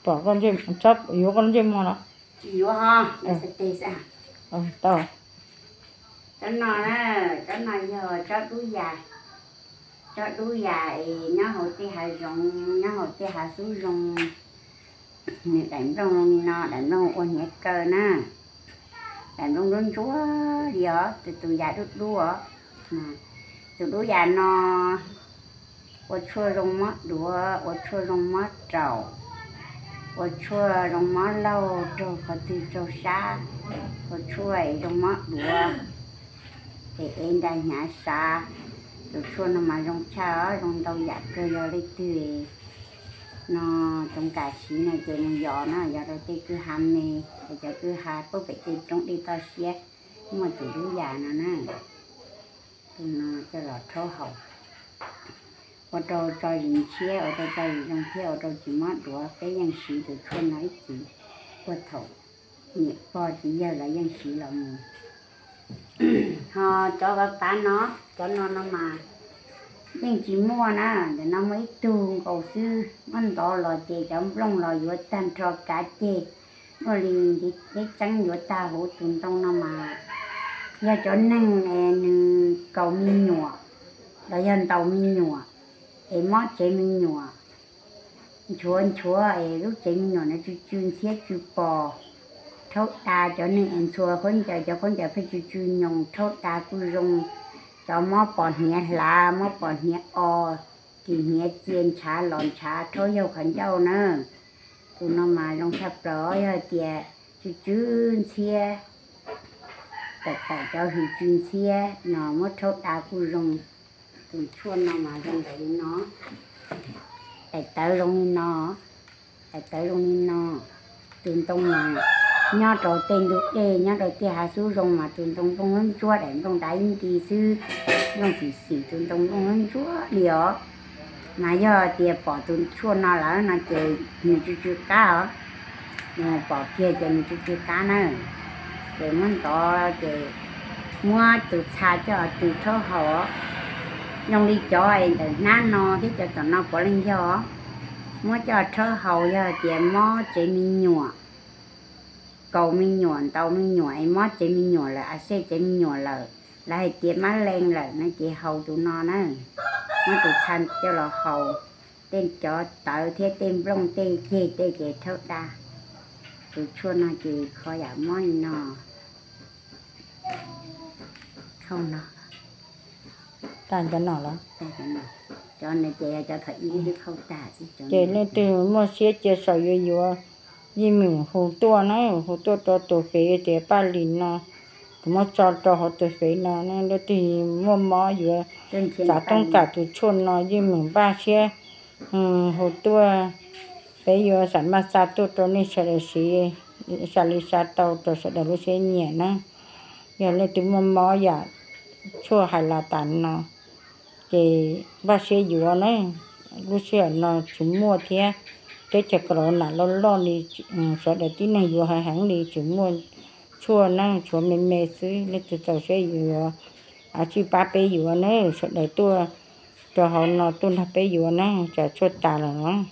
Pom koj yuav koj ntsej muag los? Tsis yuav ho, tau. Tsob no, tsob no yog tsob dub ya, tsob dub ya es nyob hauv tej hav zoov, nyob hauv tej hav xub zoo. Nws daim nplooj zoo li no, daim nplooj ua hniav kaw na. Daim nplooj ntsuab ntsuab li os, tus tus ya dub dub os. Tus dub ya no ua tshuaj zoo mob duav, ua tshuaj zoo mob raum, ua tshuaj zoo mob laug raug qhov twg raug sab, ua tshuaj es zoo mob duav, es ev nra hnyav sav. Tus tshuaj no mas zoo tshaj os, zoo ntau yam kawg. Yog leej twg no tsoov kam siv no ces mus yos na, yos rau tej kwj ha me, es cov kwj ha pub pem tej roob dej toj siab muaj tus dub ya no na. Tus no coj los rhaub haus, ua rau tso zis ntshiab, ua rau tso zis zoo thiab ua rau tsis mob duav. Peb yeej siv tus tshuaj no ib txwm, puag thaum niam pog txiv yawg los yeej siv los mus. Ho cov pav pav no, cov no no mas yeej tsis muaj na, ntawm no muaj ib tug nkaus xwb, muab ntov los ces cov nplooj los yuav tag nrho kav ceg, muaj li ntiv teb tseeb yuav tag huv. Tus ntoo no mas yog cov neeg es nws kaus me nyuam los yog ntaus me nyuam es mob tsev me nyuam, nchuav nchuav es lub tsev me nyuam no tsw tsw ntxhiab tsw pos, rhaub da. Cov neeg es ntxhua khaub ncaws, cov khaub ncaws pheej tsw tsw nyoos, rhaub da kuj zoo. Cov mob pos hniav hlav, mob pos hniav o, kis hniav txia ntshav los ntshav, rhaub yaug qhov ncauj na, tus no mas zoo tshaj plaws. Yog tias tsw tsw ntxhiab, tawm tawm cov hws tsw ntxhiab no muab rhaub da kuj zoo. Tus tshuaj no mas zoo ntawm li no, daim tawv zoo li no, daim tawv zoo li no. Tus ntoo mas nyob rau tej ntug dej, nyob rau tej hav xub zoo mas tus ntoo nplooj ntsuab, daim nplooj dav ib nti xwb, nplooj xim xim, tus ntoo nplooj ntsuab li os. Mas yog tias pom tus tshuaj no lawm no ces nws tsw tsw qab os, nws pom kiag ces nws tsw tsw qab na. Ces muab ntov ces muab tus txha coj tws rhaub haus, zoo li cov es ntawm hnab no thiab cov tom no puav leej yog, muab coj rhaub haus. Yog tias mob tsev me nyuam, kaus me nyuam, ntaus me nyuam es mob tsev me nyuam lawm, a xej tsev me nyuam lawm, lawv hais tias mab leej lawm no ces haus tus no na, muab tus txha coj los haus, tej cov tawv thiab tej nplooj tej ceg tej ces rhaub da. Tus tshuaj no ces kho yam mob li no. Khau no, tag cov no los? Cov no ces yog cov thaum ib twb khau tag xwb. Ces leej twg muaj siab cia saum yuav yuav, yeej meem hu tuaj na, hu tuaj rau tus fev tias Paj Lis no, kuv muab tso rau hauv tus fev no. Leej twg muaj mob yuav xav toob kam tus tshuaj no yeej meem npaj siab hu tuaj. Peb yuav xam maj xa tuaj rau nej sawv daws siv, xa li xa tau rau sawv daws lub siab nyiam na. Yog leej twg muaj mob yam tshuaj hais los tas no ces npaj siab yuav na. Lub sij hawm no tsis muaj thiab, teb chaws Corona loj loj li, sawv daws tib neeg yuav heev heev li, tsis muaj tshuaj na, tshuav me me xwb. Leej twg txaus siab yuav, tsij pab peb yuav na, sawv daws tuaj rau hauv no tuaj nrog peb yuav na, tsam tshuaj tas lawm.